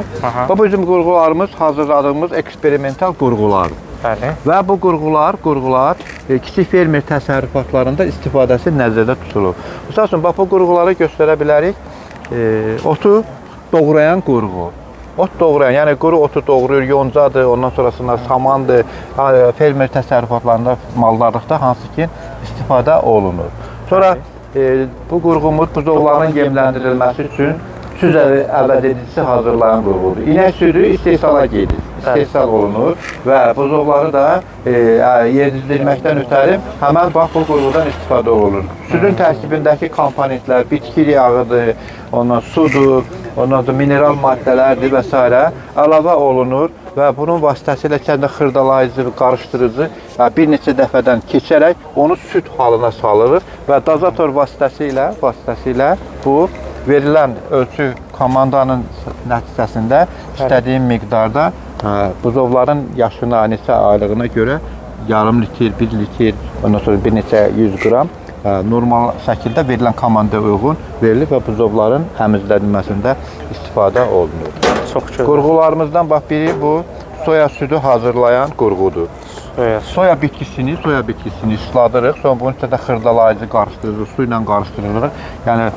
Aha. Bax bu bizim qurğularımız hazırladığımız eksperimental qurğulardır. Bəli. Və bu qurğular kiçik fermer təsərrüfatlarında istifadəsi nəzərdə tutulur. Məsəl üçün, bax bu qurğuları göstərə bilərik. Otu doğrayan qurğu. Ot doğrayan, yəni quru otu doğrayır, yoncadır, ondan sonrasında samandır. Fermer təsərrüfatlarında, maldarlıqda hansı ki istifadə olunur. Sonra bu qurğumuz buzovların yemləndirilməsi üçün süd əvəz edicisi hazırlayan qurğudur. İnək südü istehsala gedir, istehsal olunur və buzovları da yedizdirməkdən ötəri həmən bax bu qurğudan istifadə olunur. Südün tərkibindəki komponentlər bitki yağıdır, ondan sudur, ondan sonra mineral maddələrdir və s. əlavə olunur və bunun vasitəsilə kəndə xırdalayıcı, qarışdırıcı bir neçə dəfədən keçərək onu süd halına salırıq və dozator vasitəsilə bu verilən ölçü komandanın nəticəsində istədiyin miqdarda buzovların yaşına, neçə aylığına görə yarım litr, 1 litr, ondan sonra bir neçə 100 qram normal şəkildə verilən komandaya uyğun verilir və buzovların əmizlənməsində istifadə olunur. Çox gözəl. Qurğularımızdan bax biri bu soya südü hazırlayan qurğudur. Soya. Soya bitkisini isladırıq, sonra bunun içində xırdalayıcı qarışdırılır, su ilə qarışdırılır. Yəni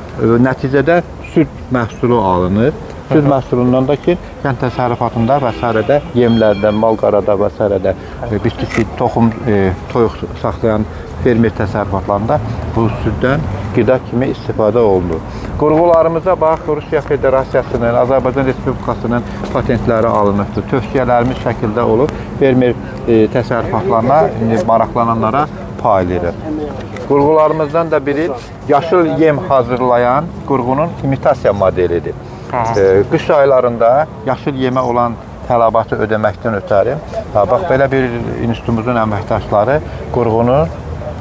nəticədə süd məhsulu alınır. Süd məhsulundan da ki, kənd təsərrüfatında və s. yemlərdə, malqarada və s. Bitki, toxum, toyuq saxlayan fermer təsərrüfatlarında bu süddən qida kimi istifadə olunur. Qurğularımıza bax, Rusiya Federasiyasının, Azərbaycan Respublikasının patentləri alınıbdır. Tövsiyələrimiz şəkildə olub, fermer təsərrüfatlarına, maraqlananlara paylayırıq. Qurğularımızdan da biri yaşıl yem hazırlayan qurğunun imitasiya modelidir. Qış aylarında yaşıl yemə olan tələbatı ödəməkdən ötəri, bax belə bir institutumuzun əməkdaşları qurğunu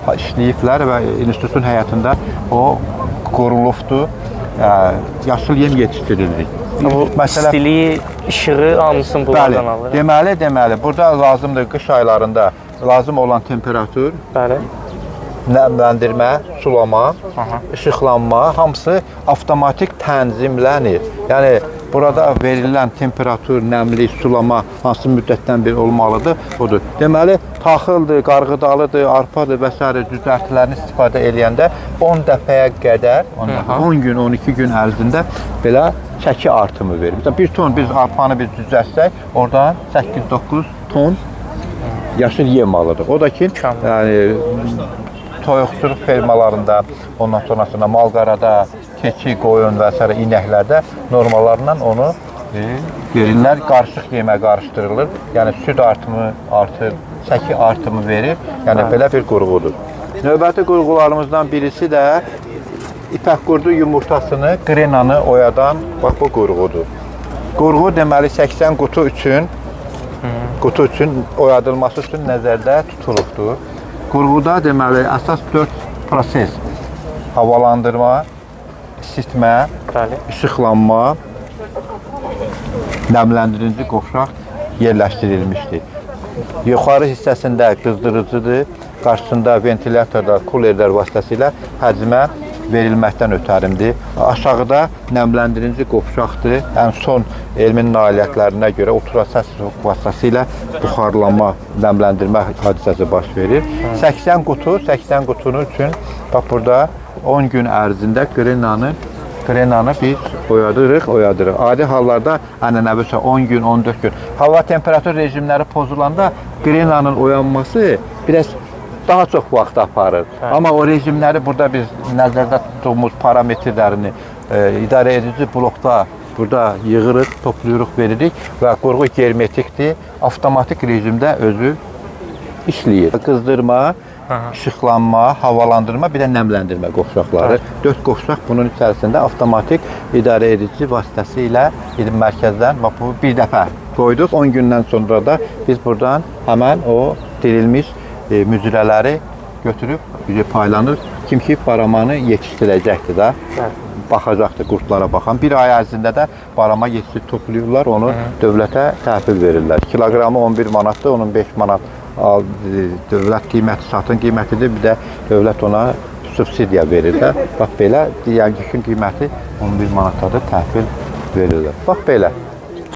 işləyiblər və institutun həyətində o qorulubdur. Yaşıl yem yetişdiririk. Bu Məsələ istiliyi, işığı hamısını bunlardan alır. Deməli, burada lazımdır qış aylarında lazım olan temperatur, Bəli. nəmləndirmə, sulama, Aha. işıqlanma hamısı avtomatik tənzimlənir. Yəni burada verilən temperatur, nəmlik, sulama hansı müddətdən bir olmalıdır, odur. Deməli, taxıldır, qarğıdalıdır, arpadır və s. cüzərtilərini istifadə eləyəndə 10 dəfəyə qədər, 10 gün, 12 gün ərzində belə çəki artımı verir. Məsələn, 1 ton biz arpanı biz cüzərsək, oradan 8-9 ton yaşıl yem alırıq. O da ki, yəni toyuqçuluq fermalarında, ondan sonrasında malqarada, keçi, qoyun və s. inəklərdə normalarından onu verirlər, qarışıq yemə qarışdırılır. Yəni süd artımı artır, çəki artımı verir. Yəni belə bir qurğudur. Növbəti qurğularımızdan birisi də ipək qurdu yumurtasını, qrenanı oyadan bax bu qurğudur. Qurğu deməli 80 qutu üçün oyadılması üçün nəzərdə tutulubdur. Qurğuda deməli əsas 4 proses: havalandırma, isitmə, Bəli. işıqlanma, nəmləndirici qovşaq yerləşdirilmişdir. Yuxarı hissəsində qızdırıcıdır, qarşısında ventilyatorlar, kulerlər vasitəsilə həcmə verilməkdən ötərimdir. Aşağıda nəmləndirici qovşaqdır. Ən son elmin nailiyyətlərinə görə ultrasəs vasitəsilə buxarlanma, nəmləndirmə hadisəsi baş verir. 80 qutu, 80 qutunun üçün bax burada 10 gün ərzində qrenanı biz oyadırıq. Adi hallarda ənənəvi 10 gün, 14 gün. Hava temperatur rejimləri pozulanda qrenanın oyanması biraz daha çox vaxt aparır. Hə. Amma o rejimləri burada biz nəzərdə tutduğumuz parametrlərini idarə edici blokda burada yığırıq, toplayırıq, veririk və qurğu germetikdir. Avtomatik rejimdə özü işləyir. Qızdırma, işıqlanma, havalandırma, bir də nəmləndirmə qovşaqları. 4 qovşaq bunun içərisində avtomatik idarə edici vasitəsilə mərkəzdən bax bu bir dəfə qoyduq. 10 gündən sonra da biz buradan həmən o dirilmiş mücrələri götürüb bizi paylanır. Kim ki baramanı yetişdirəcəkdir da. Baxacaqdır qurdlara baxan. Bir ay ərzində də barama yetişdirib toplayırlar, onu dövlətə təhvil verirlər. Kiloqramı 11 manatdır, onun 5 manat dövlət qiyməti, satın qiymətidir, bir də dövlət ona subsidiya verir də. Bax belə, yəni yükün qiyməti 11 manatadır, təhvil verirlər. Bax belə.